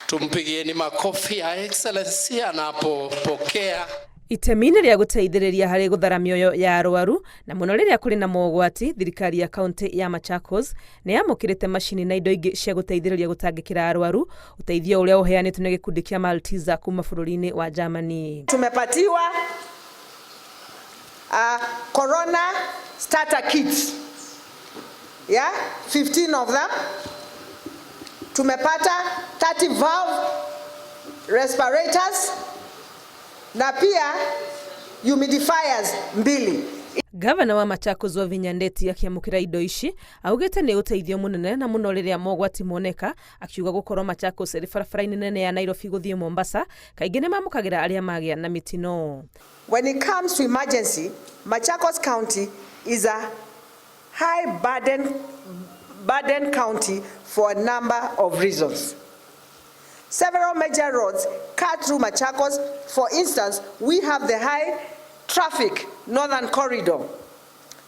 Tumpigieni makofi ya Excellency anapopokea. Itemi-inĩ rĩa gũteithĩrĩria harĩ gũthara mĩoyo ya arwaru na mũno rĩrĩa kũrĩ na mogwati, thirikari ya kaunti ya Machakos nĩ yamũkĩrĩte macini na indo ingĩ cia gũteithĩrĩria gũtangĩkĩra arwaru, ũteithio ũrĩa ũheanĩtwo nĩ gĩkundi kĩa Malteser kuma bũrũri-inĩ wa Germany. Tumepatiwa corona starter kits, yeah, 15 of them. Tumepata 30 valve respirators na pia humidifiers mbili. Gavana wa Machakos Wavinya Ndeti akĩamũkĩra indo ici augĩte nĩ ũteithio mũnene na mũno rĩrĩa mogwati moneka, akiuga gũkorwo Machakos ĩrĩ barabara-inĩ nene ya Nairobi gũthiĩ Mombasa kaingĩ nĩ mamũkagĩra arĩa magĩa na mĩtino. When it comes to emergency, Machakos County is a high burden county for a number of reasons. Several major roads cut through Machakos. For instance, we have the high traffic Northern Corridor,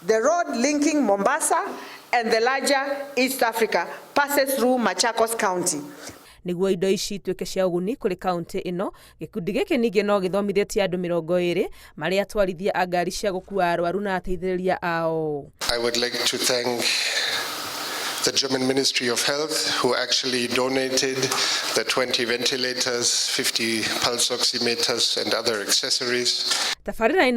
the road linking Mombasa and the larger East Africa passes through Machakos County. Nĩguo indo ici ituĩke cia ũguni kũrĩ kaunti ĩno, gĩkundi gĩkĩ ningĩ no gĩthomithĩtie andũ 20 marĩa atwarithia a ngari cia gũkua arwaru na ateithĩrĩria ao. I would like to thank the German Ministry of Health, who actually donated the 20 ventilators, 50 pulse oximeters and other accessories. Tabarĩra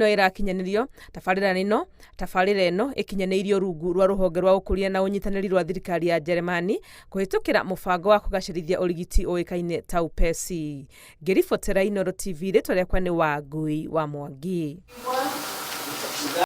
ĩno ĩkinyanĩirio rungu rwa rũhonge rwa ũkũria na ũnyitanĩri rwa thirikari ya Jeremani kũhĩtũkĩra mũbango wa kũgacĩrithia ũrigiti ũĩkaine ta UPESI. Ngĩribotera Inooro TV, rĩtwa rĩakwa nĩ Wangui wa Mwangi.